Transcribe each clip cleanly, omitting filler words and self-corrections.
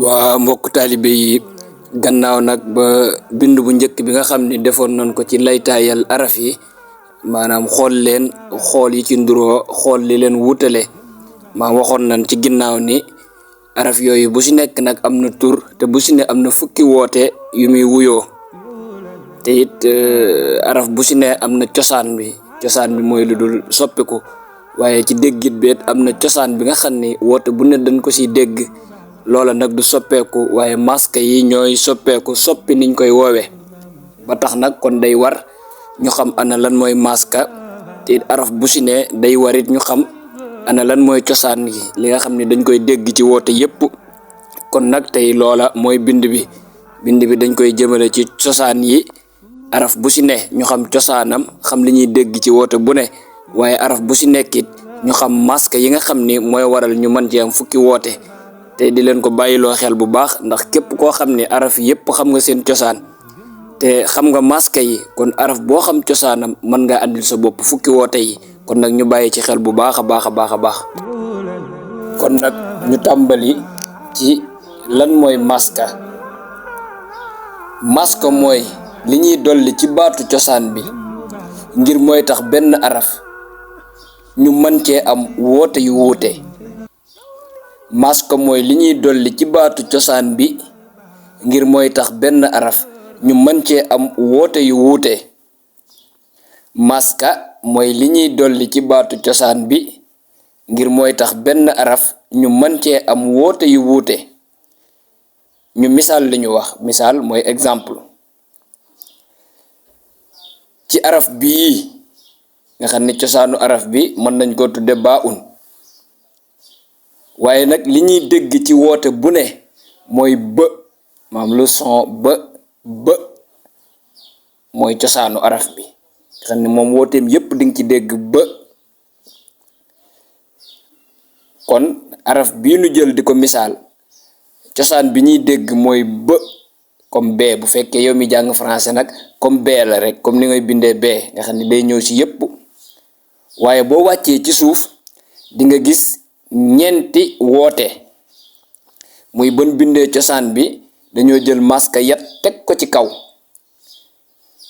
waa mbokk taalibe yi gannaaw nag ba bind bu njëkk bi nga xam ni defoon nañ ko ci laytaayal araf yi maanaam xool leen xool yi ci nduroo xool li leen wutale maa waxoon nañ ci ginnaaw ni araf yooyu bu si nekk nag am na tur te bu si ne am na fukki woote yu muy wuyoo te it araf bu si ne am na cosaan bi mooy lu dul soppiku waaye ci déggit beet am na cosaan bi nga xam ni woote bu ne dañ ko si dégg loola nag du soppeeku waaye masque yi ñooy soppeeku soppi niñ koy woowee ba tax nag kon day war ñu xam ana lan mooy masque te it araf bu si ne day warit ñu xam ana lan mooy cosaan gi li nga xam ne dañ koy dégg ci woote yépp kon nag tey loola mooy bind bi dañ koy jëmale ci cosaan yi araf bu si ne ñu xam cosaanam xam li ñuy dégg ci woote bu ne waaye araf bu si nekkit ñu xam masque yi nga xam ni mooy waral ñu mën ci am fukki woote te di leen ko bàyyiloo xel bu baax ndax képp koo xam ne araf yépp xam nga seen cosaan te xam nga masque yi kon araf boo xam cosaanam mën nga andil sa bopp fukki woote yi kon nag ñu bàyyi ci xel bu baax a baax kon nag ñu tàmbali ci lan mooy masque mooy li ñuy dolli ci baatu cosaan bi ngir mooy tax benn araf ñu mën cee am woote yu wuute masque mooy li ñuy dolli ci baatu cosaan bi ngir mooy tax benn araf ñu mën cee am woote yu wuute masque mooy li ñuy dolli ci baatu cosaan bi ngir mooy tax benn araf ñu mën cee am woote yu wuute ñu misaal li ñu wax misaal mooy exemple ci araf bii nga xam ne cosaanu araf bi mën nañ ko tudde baa un waaye nag li ñuy dégg ci woote bu ne mooy bë maam lu son bë mooy cosaanu araf bi nga xam ne moom wooteem yépp dinga ci dégg bë kon araf bii nu jël di ko misaal cosaan bi ñuy dégg mooy bë comme bee bu fekkee yow mi jàng français nag comme bee la rek comme ni ngay bindee bee nga xam ne day ñëw ci yépp waaye boo wàccee ci suuf di nga gis ñeenti woote muy bën bindee cosaan bi dañoo jël masque yat teg ko ci kaw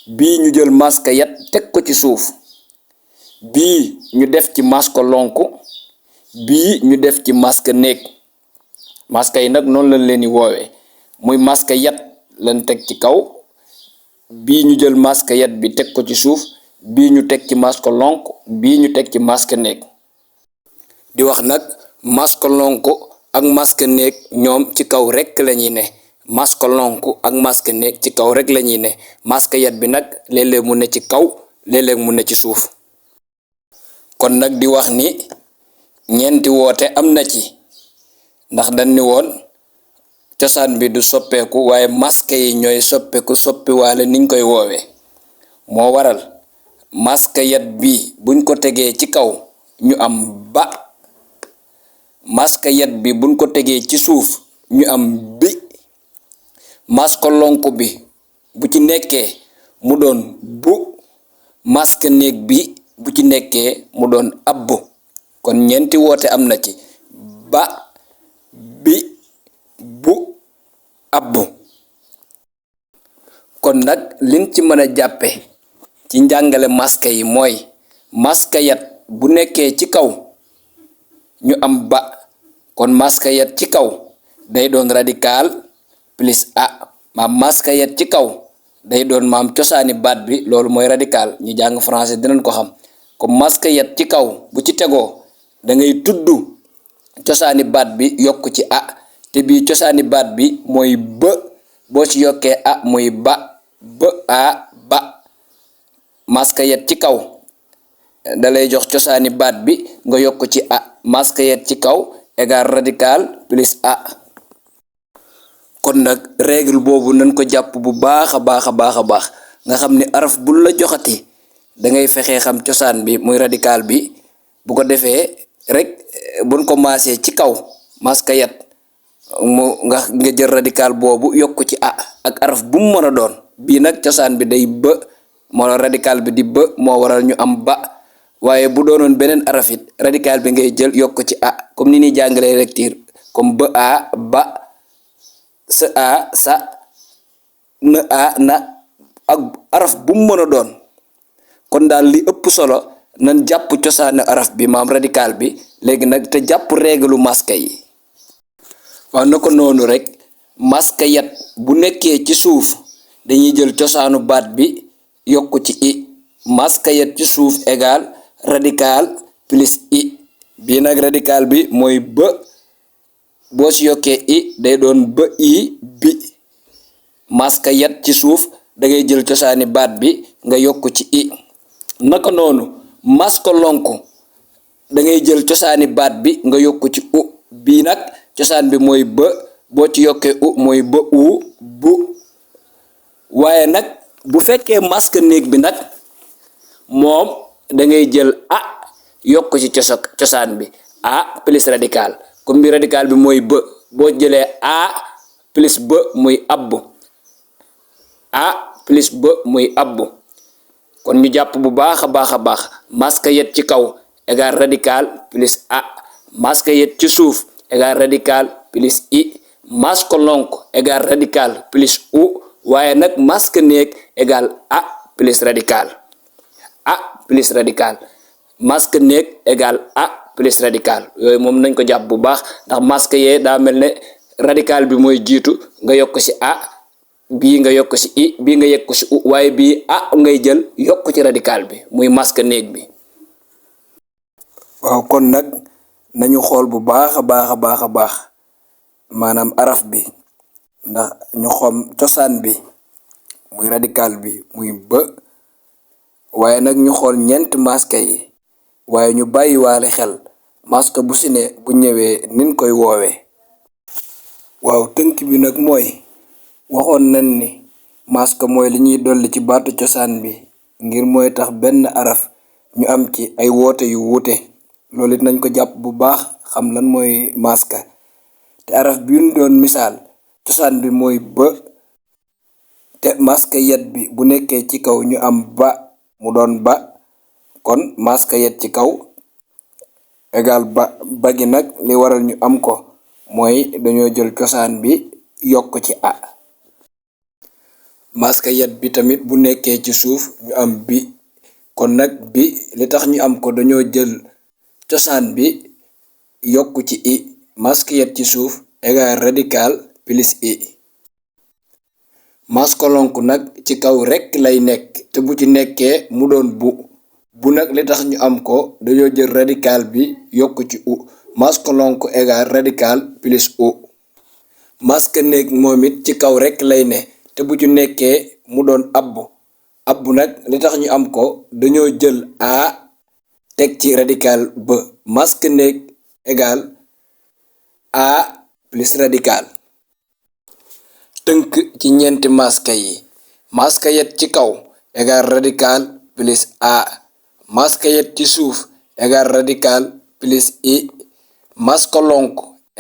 bii ñu jël masque yat teg ko ci suuf bii ñu def ci masque lonku bii ñu def ci masque néeg masque yi nag noonu lañ leen di woowee muy masque yat lañ teg ci kaw bii ñu jël masque yat bi teg ko ci suuf bii ñu teg ci masque lonk bii ñu teg ci masque néeg di wax nag masque lonku ak masque néeg ñoom ci kaw rek lañuy ne masque lonku ak masque néeg ci kaw rek lañuy ne masque yat bi nag léeg-léeg mu ne ci kaw léeg-léeg mu ne ci suuf kon nag di wax ni ñeenti woote am na ci ndax dañ ni woon cosaan bi du soppeeku waaye masque yi ñooy soppeeku soppiwaale niñ koy woowee moo waral masque yat bi buñ ko tegee ci kaw ñu am ba masque yat bi buñ ko tegee ci suuf ñu am bi masque lonk bi bu ci nekkee mu doon bu masque néeg bi bu ci nekkee mu doon abbu kon ñeenti woote am na ci ba bi bu abbu kon nag liñ ci mën a jàppe ci njàngale masque yi mooy masque yat bu nekkee ci kaw ñu am ba kon masque yat ci kaw day doon radical plus a maam masque yat ci kaw day doon maam cosaani baat bi loolu mooy radical ñu jàng français dinañ ko xam comme masque yat ci kaw bu ci tegoo da ngay tudd cosaani baat bi yokk ci a te bii cosaani baat bi mooy bë boo ci yokkee a muy ba ba masque yat ci kaw da lay jox cosaani baat bi nga yokk ci a masque yat ci kaw égal radical plus a kon nag règle boobu nañ ko jàpp bu baax a baax nga xam ni araf bul la joxati da ngay fexee xam cosaan bi muy radical bi bu ko defee rek buñ ko maasee ci kaw masque yat nga jël radical boobu yokk ci a ak araf bu mu mën a doon bii nag cosaan bi day bë moo radical bi di bë moo waral ñu am ba waaye bu doonoon beneen araf it radical bi ngay jël yokk ci a comme ni ñuy jàngalee lecture comme ba a ba sa a sa na a na ak araf bu mu mën a doon. kon daal li ëpp solo nan jàpp cosaanu araf bi maam radical bi léegi nag te jàpp règlu masque yi. waaw na ko noonu rek masque yat bu nekkee ci suuf dañuy jël cosaanu baat bi yokk ci i masque yat ci suuf égal radical plus i bii nag radical bi mooy ba boo ci yokkee i day doon ba i bi masque yat ci suuf da ngay jël cosaani baat bi nga yokk ci i. naka noonu masque lonku da ngay jël cosaani baat bi nga yokk ci u bii nag cosaan bi mooy ba boo ci yokkee u mooy ba u bu. waaye nag bu fekkee masque néeg bi nag moom da ngay jël a yokk ci cosaan bi a plus radical comme bi radical bi mooy ba boo jëlee a plus ba muy abbu a plus ba muy abbu. kon ñu jàpp bu baax a baax masque yet ci kaw égal radical plus a masque yet ci suuf égal radical plus i masque lonk égal radical plus u waaye nag masque néeg égal a plus radical masque néeg égal a plus radical yooyu moom nañ ko jàpp bu baax ndax masque yee daa mel ne radical bi mooy jiitu nga yokk ci a bii nga yokk ci i bii nga yokk ci u waaye bii a ngay jël yokk ci radical bi muy masque néeg bi. waaw kon nag nañu xool bu baax a baax maanaam araf bi ndax ñu xam cosaan bi muy radical bi muy ba waaye nag ñu xool ñeent masque yi waaye ñu bàyyiwaale xel masque bu si ne bu ñëwee nin koy woowee. waaw tënk bi nag mooy waxoon nañ ni masque mooy li ñuy dolli ci baatu cosaan bi ngir mooy tax benn araf ñu am ci ay woote yu wuute loolu it nañ ko jàpp bu baax xam lan mooy masque te araf bi ñu doon misaal cosaan bi mooy ba te masque yet bi bu nekkee ci kaw ñu am ba mu doon ba kon masque yet ci kaw égal ba gi nag li waral ñu am ko mooy dañoo jël cosaan bi yokk ci a. masque yet bi tamit bu nekkee ci suuf ñu am bi kon nag bi li tax ñu am ko dañoo jël cosaan bi yokk ci i masque yet ci suuf égal radical plus i. masque lonk nag ci kaw rekk lay nekk te bu ci nekkee mu doon bu nag li tax ñu am ko dañoo jël radical bi yokk ci u masque lonk égal radical plus u. masque néeg moom it ci kaw rekk lay ne te bu ci nekkee mu doon abbu nag li tax ñu am ko dañoo jël a teg ci radical ba masque néeg égal a plus radical. tënk ci ñeenti masque yi masque yet ci kaw égal radical plus a masque yet ci suuf égal radical plus i masque lonk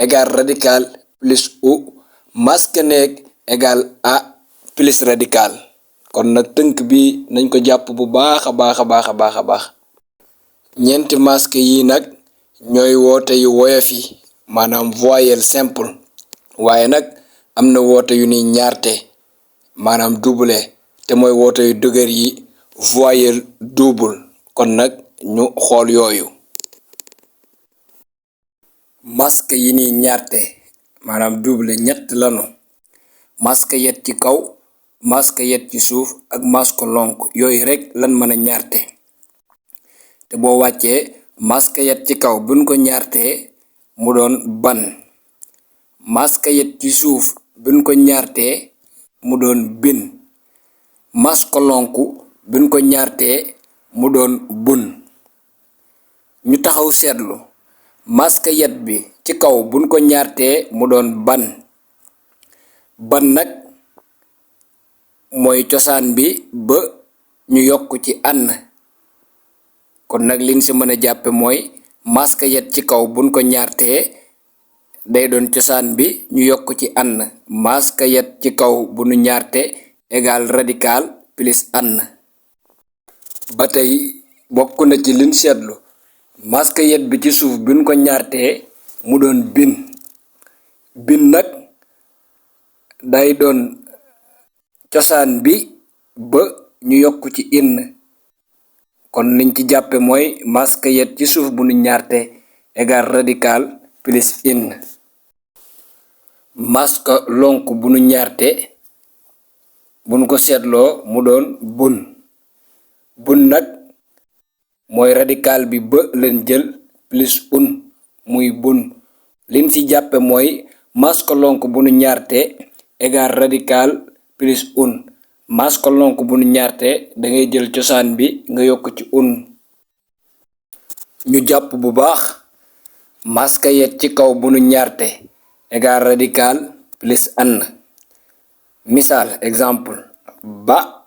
égal radical plus u masque néeg égal a plus radical. kon nag tënk bi nañ ko jàpp bu baax a baax ñeenti masque yi nag ñooy woote yu woyof yi maanaam voyelle simple waaye nag am na woote yu ni ñaarte maanaam double te mooy woote yu dëgër yi voyelle double. kon nag ñu xool yooyu masque yi ni ñaarte maanaam double ñett lanu masque yet ci kaw masque yet ci suuf ak masque lonk yooyu rek lan mën a ñaarte te boo wàccee masque yet ci kaw buñ ko ñaartee mu doon ban masque yet ci suuf buñ ko ñaartee mu doon bin masque lonk buñ ko ñaartee mu doon bun. ñu taxaw seetlu masque yet bi ci kaw buñ ko ñaartee mu doon ban nag mooy cosaan bi ba ñu yokk ci ànn kon nag liñ si mën a jàppe mooy masque yet ci kaw buñ ko ñaartee day doon cosaan bi ñu yokk ci ànn masque yet ci kaw bu nu ñaarte égal radical plus ànn. ba tey bokk na ci liñ seetlu masque yet bi ci suuf biñ ko ñaartee mu doon bin nag day doon cosaan bi ba ñu yokk ci in. kon liñ ci jàppe mooy masque yet ci suuf bu ñu ñaarte égal radical plus in. masque lonk bu ñu ñaarte buñ ko seetloo mu doon bun nag mooy radical bi ba leen jël plus muy bun. liñ ci jàppe mooy masque lonk bu ñu ñaarte égal radical plus masque lonk bu ñu ñaarte dangay jël cosaan bi nga yokk ci ñu jàpp bu baax masque yet ci kaw bu ñu ñaarte égal radical plus misaal exemple ba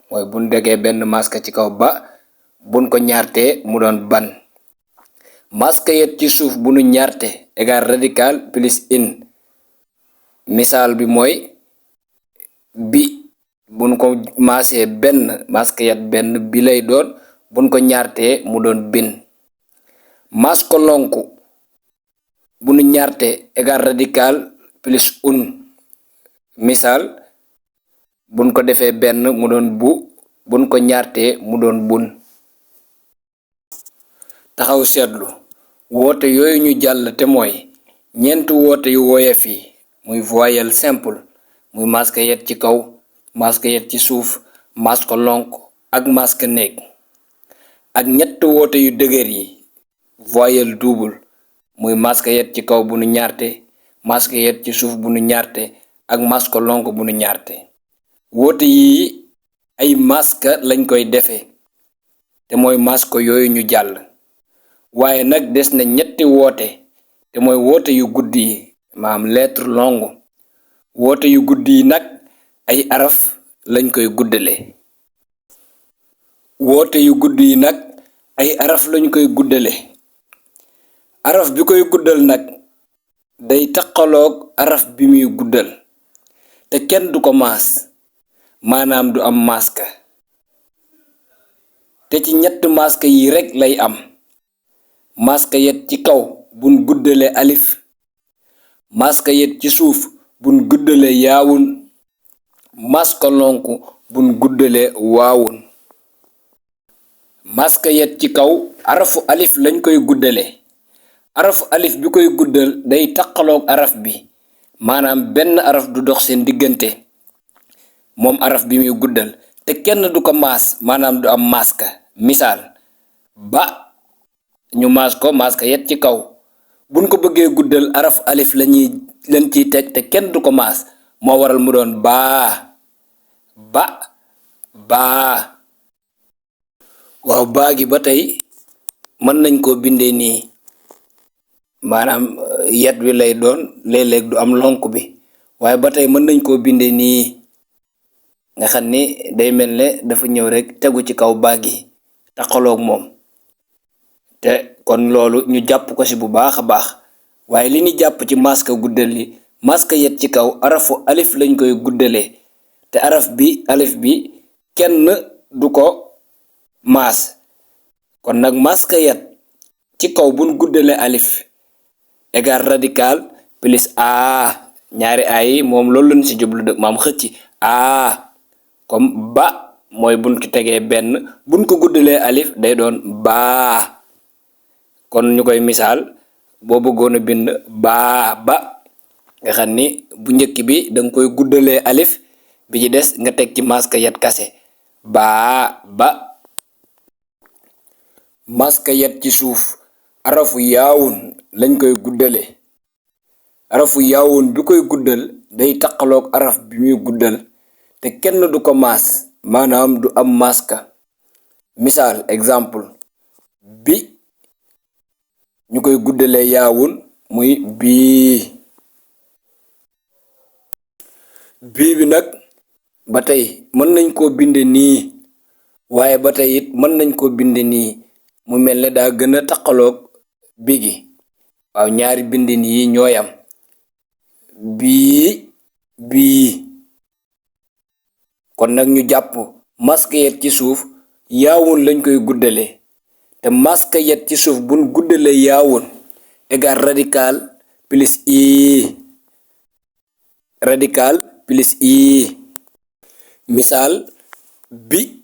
mooy buñ degee benn masque ci kaw ba buñ ko ñaartee mu doon ban. masque yet ci suuf bu ñu ñaarte égal radical plus misaal bi mooy bi buñ ko maasee benn masque yet benn bi lay doon buñ ko ñaartee mu doon bin. masque lonk bu ñu ñaarte égal radical plus misaal buñ ko defee benn mu doon buñ ko ñaartee mu doon bun. taxaw seetlu woote yooyu ñu jàll te mooy ñeenti woote yu woyof yi muy voyelle simple muy masque yet ci kaw masque yet ci suuf masque lonk ak masque néeg ak ñett woote yu dëgër yi voyelle double muy masque yet ci kaw bu nu ñaarte masque yet ci suuf bu nu ñaarte ak masque lonk bu nu ñaarte. woote yi ay masque lañ koy defee te mooy masque yooyu ñu jàll waaye nag des na ñetti woote te mooy woote yu gudd yi maam lettre longue. woote yu gudd yi nag ay araf lañ koy guddale. woote yu gudd yi nag ay araf lañ koy guddale. araf bi koy guddal nag day taqaloog araf bi muy guddal te kenn du ko maas maanaam du am masque te ci ñett masque yi rekk lay am. masque yet ci kaw buñ guddale alif masque yet ci suuf buñ guddale yaawun masque lonk buñ guddale waawun. masque yet ci kaw arafu alif lañ koy guddale. arafu alif bi koy guddal day taqaloog araf bi maanaam benn araf du dox seen diggante moom araf bi muy guddal te kenn du ko maas maanaam du am masque. misaal ba ñu maas ko masque yet ci kaw buñ ko bëggee guddal arafu alif lañ ciy teg te kenn du ko maas moo waral mu doon baa. waaw baa gi ba tey mën nañ koo bindee nii maanaam yet wi lay doon léeg-léeg du am lonk bi waaye ba tey mën nañ koo bindee nii nga xam ni day mel ne dafa ñëw rek tegu ci kaw baa gi taqaloog moom te kon loolu ñu jàpp ko ci bu baax a baax. waaye li ñu jàpp ci masque guddal yi masque yet ci kaw arafu alif lañ koy guddalee te alif bi kenn du ko maas kon nag masque yet ci kaw buñ guddalee alif égal radical plus ñaari a yi moom loolu lañ ci jublu dëgg maam xëcc comme ba mooy buñ ko tegee benn buñ ko guddalee alif day doon baa. kon ñu koy misaal boo bëggoon a bind ba nga xam ni bu njëkk bi danga koy guddalee alif bi ci des nga teg ci masque yet kase ba. masque yet ci suuf arafu yaawun lañ koy guddale. arafu yaawun bi koy guddal day taqaloog araf bi muy guddal te kenn du ko maas maanaam du am masque. misaal exemple bi ñu koy guddalee yaawun muy bii bi nag ba tey mën nañ koo binde nii waaye ba tey it mën nañ koo binde nii mu mel ne daa gën a taqaloog bi gi. waaw ñaari bindin yi ñooyam bii kon nag ñu jàpp masque yet ci suuf yaawun lañ koy guddale te maska yet ci suuf buñ guddalee yaawun égal radical plus i radical plus i. misaal bi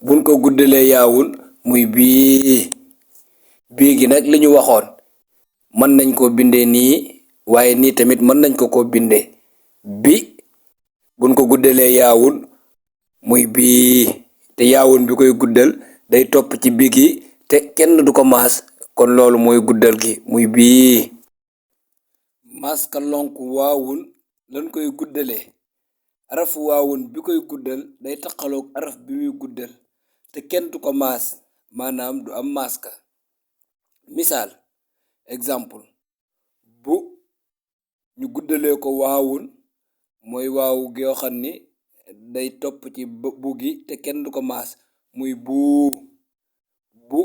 buñ ko guddalee yaawun muy bii. bii gi nag li ñu waxoon mën nañ koo bindee nii waaye nii tamit mën nañ ko bindee bi buñ ko guddalee yaawun muy bii te yaawun bi koy guddal day topp ci bi gi te kenn du ko maas kon loolu mooy guddal gi muy bii. maska lonk waawun lan koy guddalee arafu waawun bi koy guddal day taqaloog araf bi muy guddal te kenn du ko maas maanaam du am maska. misaal exemple bu ñu guddalee ko waawun mooy waawu goo xam ni day topp ci bu gi te kenn du ko maas muy buu. bu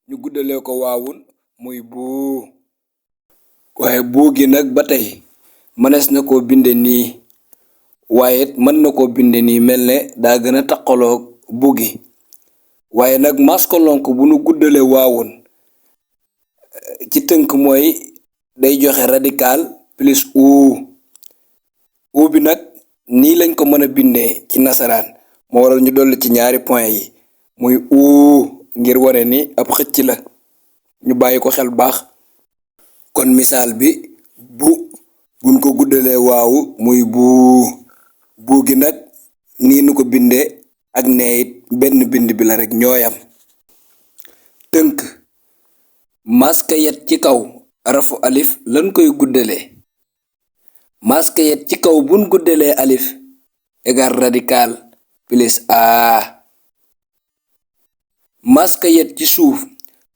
ñu guddalee ko waawun muy buu. waaye buu gi nag ba tey mënees na koo binde nii waaye mën na koo binde nii mel ne daa gën a taqaloo bu gi waaye nag maskolonk bu nu guddalee waawun ci tënk mooy day joxe radical plus u bi nag nii lañ ko mën a bindee ci nasaraan moo waral ñu dolli ci ñaari point yi muy ngir wane ni ab xëcc la ñu bàyyi ko xel baax. kon misaal bi buñ ko guddalee waawu muy buu gi nag nii nu ko bindee ak neeyit benn bind bi la rek ñooyam. tënk maska yet ci kaw arafu alif lan koy guddalee maska yet ci kaw buñ guddalee alif égal radical plus a. maska yet ci suuf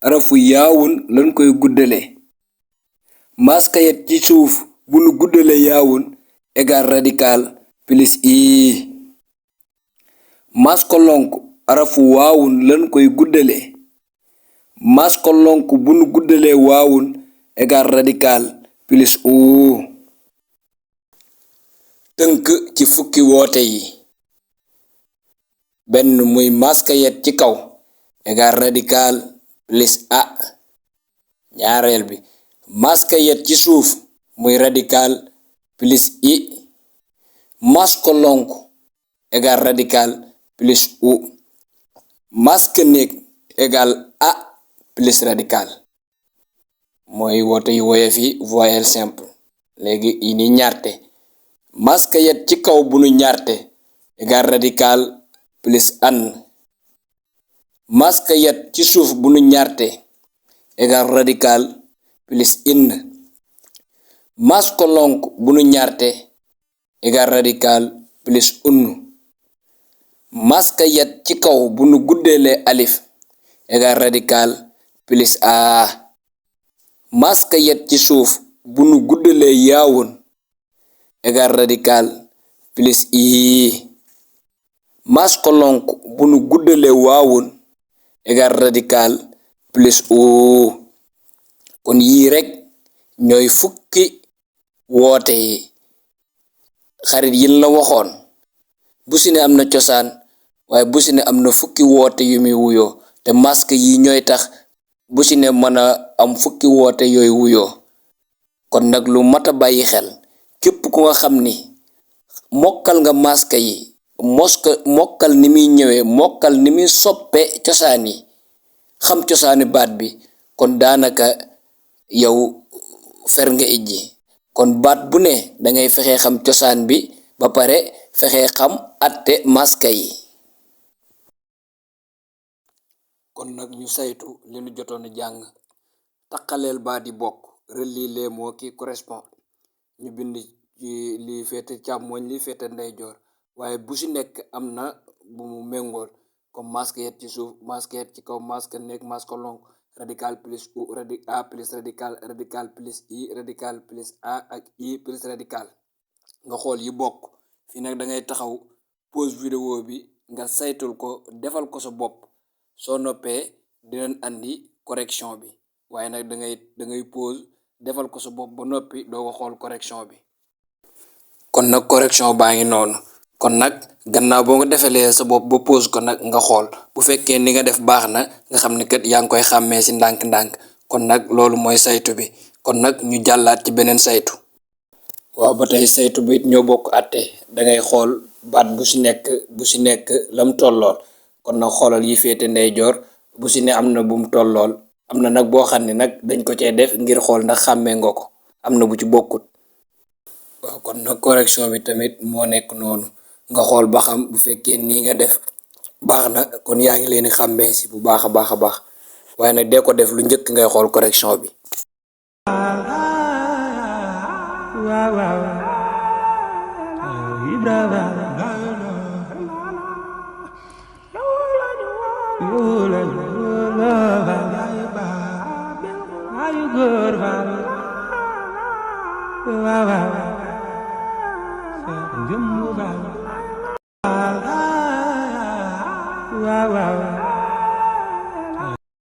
arafu yaawun lan koy guddalee maska yet ci suuf bu nu guddalee yaawun égal radical plus i. maskolonk arafu waawun lan koy guddalee maskolonk bu nu guddalee waawun égal radical plus u. tënk ci fukki woote yi benn muy maska yet ci kaw égal radical plus a. ñaareel bi maska yet ci suuf muy radical plus i. maskolonk égal radical plus u. maska néeg égal a plus radical mooy woote yu woyof yi voyelle simple. léegi yi ni ñaarte maska yet ci kaw bu nu ñaarte égal radical plus an. maska yet ci suuf bu nu ñaarte égal radical plus in. maskolonk bu nu ñaarte égal radical plus un. maska yet ci kaw bu nu guddeelee alif égal radical plus a. maska yet ci suuf bu nu guddalee yaawun égal radical plus i. maskolonk bu nu guddalee waawun égal radical plus u. kon yii rek ñooy fukki woote yi xarit yin la waxoon bu si ne am na cosaan waaye bu si ne am na fukki woote yu muy wuyoo te masque yi ñooy tax bu si ne mën a am fukki woote yooyu wuyoo. kon nag lu mat a bàyyi xel képp ku nga xam ni mokkal nga masque yi mokkal ni muy ñëwee mokkal ni muy soppe cosaan yi xam cosaani baat bi kon daanaka yow fer nga ijji. kon baat bu ne dangay fexe xam cosaan bi ba pare fexe xam atte masque yi. kon nag ñu saytu li nu jotoon jàng taqaleel baat yi bokk relier les mots qui correspondent ñu bind ci lii féete càmmoñ li féete ndeyjoor waaye bu si nekk am na bu mu méngool comme masque yet ci suuf masque yet ci kaw masque nekk masque lonk radical plus u a plus radical radical plus i radical plus a ak i plus radical nga xool yi bokk. fii nag da ngay taxaw pause vidéo bi nga saytul ko defal ko sa bopp soo noppee dinañ andi correction bi waaye nag da ngay pause defal ko sa bopp ba noppi doo ko xool correction bi. kon nag correction baa ngi noonu kon nag gannaaw boo nga defalee sa bopp ba pose ko nag nga xool bu fekkee ni nga def baax na nga xam ne kat yaa ngi koy xàmmee si ndànk-ndànk kon nag loolu mooy saytu bi kon nag ñu jàllaat ci beneen saytu. waaw ba tey saytu bi ñoo bokk àtte dangay xool baat bu si nekk lam tollool kon nag xoolal yi féete ndeyjoor bu si ne am na bu mu tollool am na nag boo xam ne nag dañ ko cee def ngir xool ndax xàmmee nga ko am na bu ci bokkut. waaw kon nag correction bi tamit moo nekk noonu nga xool ba xam bu fekkee nii nga def baax na kon yaa ngi leen di xàmmee si bu baax a baax a baax waaye nag dee ko def lu njëkk ngay xool correction bi. Wow, wow.